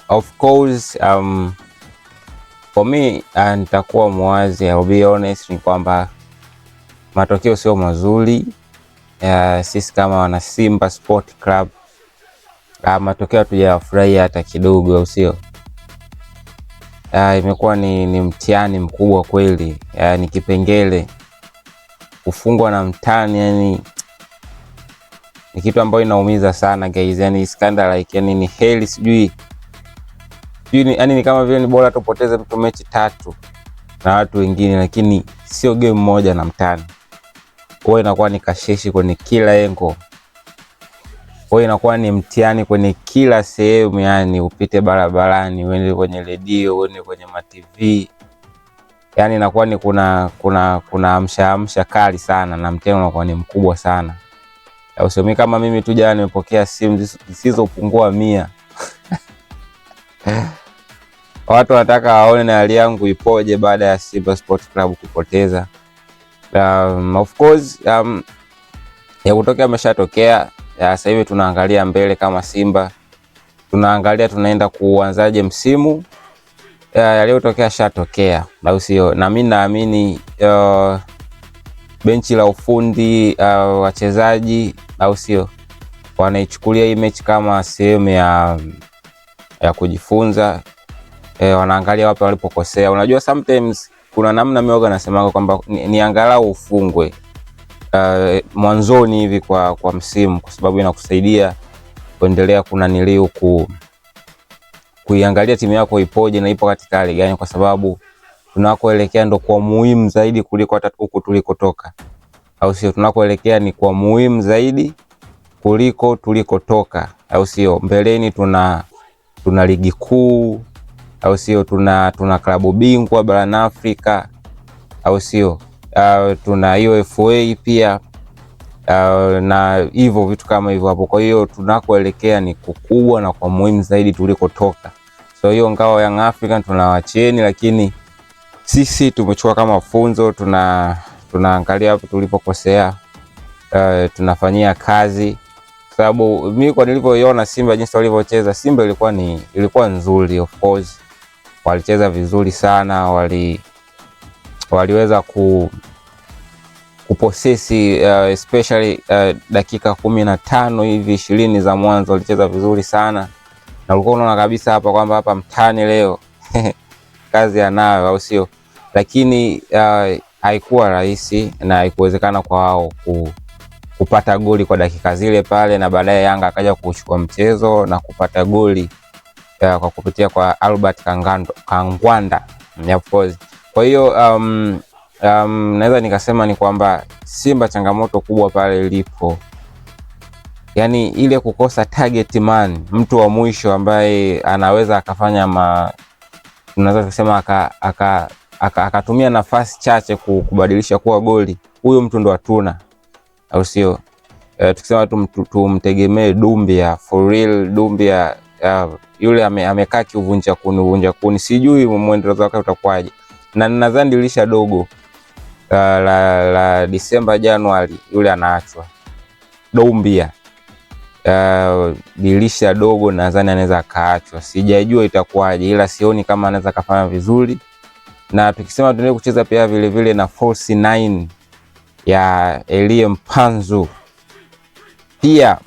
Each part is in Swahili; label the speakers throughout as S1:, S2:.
S1: Of course, for me, nitakuwa muwazi, I'll be honest, ni kwamba matokeo sio mazuri. Sisi kama wana Simba Sport Club, matokeo hatujayafurahia hata kidogo, au sio? Imekuwa ni mtihani mkubwa kweli. Ni kipengele kufungwa na mtani, yani ni kitu ambayo inaumiza sana guys, yani it's kinda like, yani ni heli, sijui sijui, yani ni kama vile ni bora tupoteze mtu mechi tatu na watu wengine, lakini sio game moja na mtani. Kwa hiyo inakuwa ni kasheshi kwenye kila angle, kwa hiyo inakuwa ni mtihani kwenye kila sehemu, yani upite barabarani, uende kwenye redio, uende kwenye ma TV, yani inakuwa ni kuna amsha amsha kali sana, na mtihani unakuwa ni mkubwa sana. Au sio? Mimi kama mimi tu jana nimepokea simu zisizopungua 100. Watu wanataka waone na hali yangu ipoje baada ya Simba Sport Club kupoteza. Of course, ya kutokea ameshatokea. Sasa hivi tunaangalia mbele kama Simba, tunaangalia tunaenda kuanzaje msimu. Yaliyotokea shatokea, au sio? Na mimi naamini benchi la ufundi, wachezaji, au sio, wanaichukulia hii mechi kama sehemu ya kujifunza. Wanaangalia wapi walipokosea. Unajua sometimes kuna namna mimi huwaga nasemaga kwamba ni angalau ufungwe mwanzoni hivi kwa msimu, kwa sababu inakusaidia kuendelea kunaniliu kuiangalia timu yako ipoje na ipo katika hali gani, kwa sababu tunakoelekea ndo kwa muhimu zaidi kuliko hata huku tulikotoka, au sio? Tunakoelekea ni kwa muhimu zaidi kuliko tulikotoka, au sio? Mbeleni tuna ligi kuu, au sio? Tuna klabu bingwa barani Afrika, au sio? Tuna hiyo FA pia, na hivyo vitu kama hivyo hapo. Kwa hiyo tunakoelekea ni kukubwa na kwa muhimu zaidi tulikotoka. So hiyo ngao Young African tunawacheni, lakini sisi tumechukua kama funzo, tunaangalia hapo tulipokosea, tunafanyia kazi, sababu mimi kwa nilivyoiona Simba jinsi walivyocheza, Simba ilikuwa nzuri, of course walicheza vizuri sana, waliweza kupossess, especially dakika 15 hivi 20 za mwanzo walicheza vizuri sana, na ulikuwa unaona kabisa hapa kwamba hapa mtani leo kazi anayo, au sio? Lakini haikuwa rahisi na haikuwezekana kwa wao kupata goli kwa dakika zile pale, na baadaye Yanga akaja kuchukua mchezo na kupata goli kwa kupitia kwa Albert Kangwanda, of course. Kwa hiyo naweza nikasema ni kwamba Simba changamoto kubwa pale ilipo, yani ile kukosa target man, mtu wa mwisho ambaye anaweza akafanya tunaweza kusema akatumia nafasi chache kubadilisha kuwa goli, huyo mtu ndo hatuna, au sio? Tukisema tumtegemee Dumbia for real, Dumbia yule amekaa kiuvunja kuni uvunja kuni, sijui mwendelezo wake utakuwaje, na nadhani dirisha dogo la Disemba Januari yule anaachwa Dumbia. Dirisha dogo nadhani anaweza akaachwa, sijajua itakuwaje, ila sioni kama anaweza kafanya vizuri, na tukisema tuendelee kucheza pia vile vile na false nine ya Elie Mpanzu pia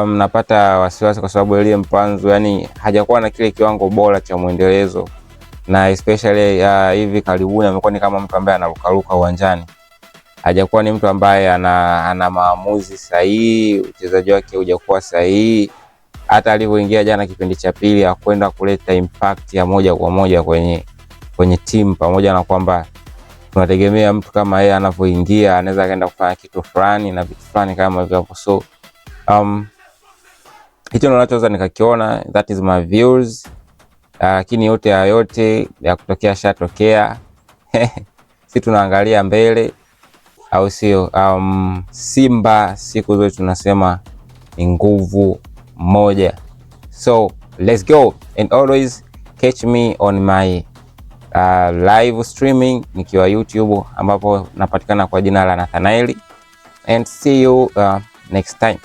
S1: napata wasiwasi kwa sababu Elie Mpanzu yani hajakuwa na kile kiwango bora cha mwendelezo, na especially hivi karibuni amekuwa ni kama mtu ambaye anarukaruka uwanjani, hajakuwa ni mtu ambaye ana maamuzi sahihi, uchezaji wake hujakuwa sahihi. Hata alivyoingia jana kipindi cha pili hakwenda kuleta impact ya moja kwa moja kwenye timu, pamoja na kwamba tunategemea mtu kama yeye anavyoingia anaweza akaenda kufanya kitu fulani na vitu fulani kama hivyo hapo. So hicho ndo nachoweza nikakiona, that is my views. Lakini yote ya yote ya kutokea shatokea. Si tunaangalia mbele, au sio? Simba siku zote tunasema ni nguvu moja, so let's go and always catch me on my live streaming nikiwa YouTube ambapo napatikana kwa jina la Nathanaeli, and see you next time.